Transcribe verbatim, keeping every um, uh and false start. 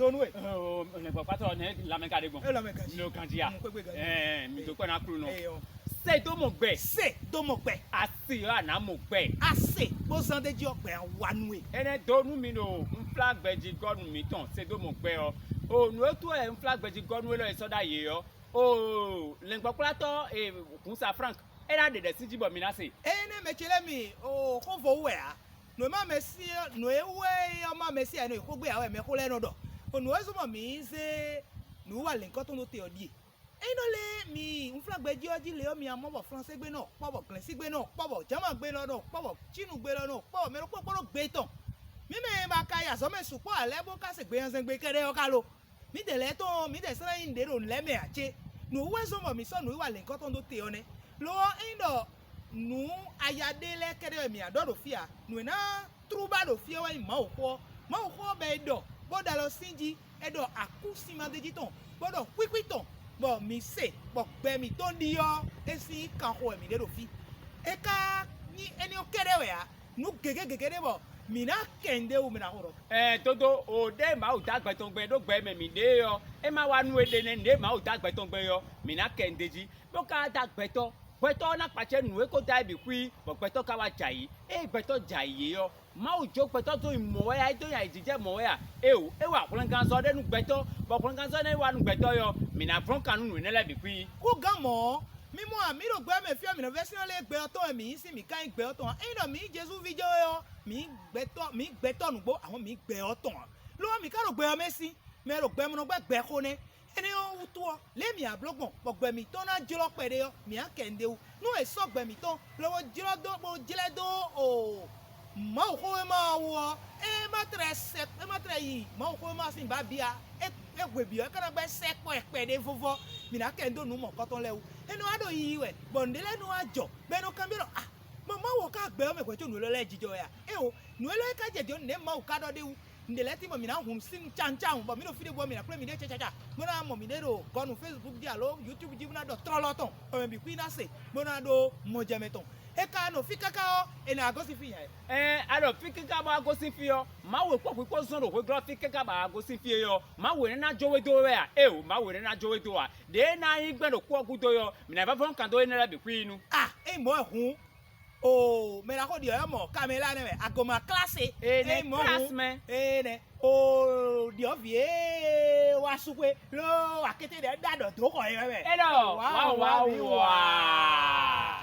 Tonu e. Nɛgbɔkpatɔ ne lamɛ ka ɖe gbɔn. E lamɛ ganji. Mi o ganji ya. Mo kpekpe ganji. Ɛɛ, mi do kpɛ na klu nɔ. Eyɔ. Se do mo gbɛ. Se do mo gbɛ. Ase yɔ ana mo gbɛ. Ase bó zan de jí ɔgbɛ wa nu e. Enɛ do nu mi ɖo nfla gbɛjigɔnu mitɔn se do mo gbɛ ɔ. O nu e tu ɛ nfla gbɛjigɔnu e lɔ e sɔ ɖa ye ɔ. O lɛngbɔkplatɔ e hun sa frank. E na ɖe ɖɛ si jí bɔ mi na se. Eye ne mɛ ce lɛ́ɛ mi o xó vo wú wɛ ǎ. Nǔ e ma mɛ sí nǔ e wú e ɔ́ ma mɛ sí ǎ nɔ yi xó gbé ǎ wɛ mɛxó lɛ́ɛ nɔ ɖɔ. Bɔ nǔ e zɔ́n bɔ mǐ zé nǔwiwa lɛ̌nkɔ́ tɔn ɖó te ɔ́ ɖíe. Ényí nɔ lé mi unflágbɛjí ɔ́ jí le ɔ́, mi amɔ bɔ Fransé gbe nɔ kpɔ́ bɔ Glɛ̌nsí gbe nɔ kpɔ́ bɔ Jama gbe nɔ kpɔ́ bɔ Cínu gbe nɔ kpɔ́ bɔ mɛ ɖokpó kpó ɖó gbe tɔn. Mǐ mɛ e ma ka yi azɔ̌ mɛ sukpɔ́ ǎ lɛ́ɛ bó ka se gbeyɛnzɛngbe kɛ́ɖɛ́ ɔ́ ka lo. Mǐdɛɛ lɛ́ɛ tɔn mǐdɛɛ sɛ́n ná nyí nǔɖé ɖo nǔ lɛ́ɛ mɛ ǎ cé? Nǔ wú wɛ zɔ́n bɔ mǐ sɔ́ nǔwiwa lɛ̌nkɔ́tɔn dó te ɔ́ nɛ́. Lo ɔ́, ényí ɖɔ nǔ aya ɖé lɛ́ɛ kɛ́ɖɛ́ wɛ mǐ ná ɖɔ ɖo fí ǎ, nǔ e ná tlú ba ɖo fí ɔ́ wɛ nyí Mawuxó ɔ́. Mawuxó ɔ́ bɔ è ɖɔ, bó ɖo alɔ sín jí, è ɖɔ akúsinmádéjí tɔn, bó ɖɔ xwíxwí tɔn, bɔ mǐ se, bɔ gbɛ mǐtɔn ɖi ɔ́, é sín kanxo wɛ mǐ ɖe ɖo fí. É ka nyí énɛ́ ɔ́ kɛ́ɖɛ́ wɛ ǎ, nǔ gěgé gěgé ɖé bɔ mǐ ná kɛ nǔɖé wú mɛ ná xo ɖɔ. Ɛɛ, dodo o ɖé Mawu dó agbɛ tɔn gbɛ ɖó gbɛ e mɛ mǐ ɖe é ɔ́, é ma wá nú we ɖe nɛ́ ɖě Mawu dó agbɛ tɔn gbɛ é ɔ́, mǐ ná kɛ nǔɖé jí. Bó ka dó agbɛtɔ́, gbɛtɔ́ ɔ́ ná kpacɛ nǔ e ko dó ayǐ bǐ xwí, bɔ gbɛtɔ́ ka wá jɛ ayǐ. Ée gbɛtɔ́ jɛ ayǐ é ɔ́, Mawu jó gbɛtɔ́ dó nyi mɔ̌ wɛ ǎ, é dó nyi ayǐjijɛ mɔ̌ wɛ a? Éeǒ, é wa hwlɛngánzɔ́ ɖé nú gbɛtɔ́, bɔ hwlɛngánzɔ́ énɛ́ e wá nú gbɛtɔ́ é ɔ́, mǐ ná vlɔ́n kan nú nǔ énɛ́ lɛ́ɛ bǐ xwí. Kú gán mɔ̌ ɔ́, mì mɔ a, mǐ ɖo gbɛ ɔ́ mɛ fí ɔ́, mǐ nɔ vɛ́ syɔ́n lé gbɛ ɔ́ tɔn wɛ mǐ nyí sín mǐ ka nyí gbɛ ɔ́ tɔn ǎ. Ényí ɖɔ mǐ nyí Jezu ví jɛ́n wɛ ɔ́, mǐ nyí gbɛtɔ́ mǐ nyí gbɛtɔ́ nǔgbó, amɔ̌ mǐ nyí gbɛ ɔ́ tɔn ǎ. Lo ɔ́, mǐ ka ɖo gbɛ ɔ́ mɛ sín, mɛ e ɖo gbɛ mɛ nɔ gbɛ́ gbɛxó nɛ́. Énɛ́ ɔ́ wútu ɔ́, lě e mǐ ná bló gbɔn bɔ gbɛ mǐtɔn ná jlɔ́ kpɛɖé ɔ́, mǐ ná kɛ nǔɖé wú. Nú è sɔ́ gbɛ mǐtɔn lobo jlɔ́ dó bó jlɛ́ dó o Mawuxówéma ɔ́ wú ɔ́, é ma tlɛ sɛ é ma tlɛ yi Mawuxówéma ɔ́ sín bǎbí ǎ. É é hwe bǐ ɔ́, é ka ná gbɛ́ sɛkpɔ́ ɛ kpɛɖé vɔ́vɔ́, mǐ ná kɛ nǔ dó nǔ mɔ̌kɔtɔn lɛ́ɛ wú. É nɔ wá ɖo yiyi wɛ, bɔ nǔɖé lɛ́ɛ nɔ wá jɔ, bɔ è nɔ kanbyɔ́ ɖɔ a bɔ Mawu ɔ́ ka gbɛ ɔ́ mɛ hwɛ̌ có nǔ élɔ́ lɛ́ɛ jijɔ wɛ a? Éeǒ, nǔ élɔ́ e ka jɛ din ɔ́, nɛ̌ Mawu ka ɖɔ ɖ'é wú? Nǔɖé lɛ́ɛ tín bɔ mǐ ná hun sín cancán, bɔ mǐ ɖo fí ɖé bɔ mǐ ná kplé miɖée cɛ́cɛ́cá, bó ná mɔ mǐɖée ɖo gɔ́ nu Facebook jí alo YouTube jí bó ná ɖɔ tlɔ́lɔ́ tɔn, bɔ mɛ bǐ kú ná se, bó ná ɖó mɔjɛmɛ tɔn. É ka nɔ fí káká ɔ́, è nǎ gosín fí nya ɛ. Ɛn a ɖɔ fí káká bɔ a gosín fí ɔ́, Mawu e kpɔ́ hwi kpɔ́ zɔn ɖo hweglɔ́ fí káká bɔ a gosín fí é ɔ́, Mawu énɛ́ ná jó we dó wɛ a? Éeǒ, Mawu énɛ́ ná jó we dó ǎ. Ɖě ná nyí gbɛ́ ɖo kú ɔ́ gúdo é ɔ́, mǐ ná vɛ́ vɔ́n kan dó énɛ́ lɛ́ɛ bǐ xwí nu. A ényí mɔ̌ wɛ hǔn, o mɛ ná xo ɖi ɔ́ mɔ kamɛlá nɛ́ wɛ agoma klásé. Énɛ́ klásé mɛ. Énɛ́ o ɖiɔ̌vǐ e wá súxwé ló akété ɖɛ̌ ɖó aɖɔ dǒ xɔ é wɛ. É ɖɔ wǎ wǎ wá wá.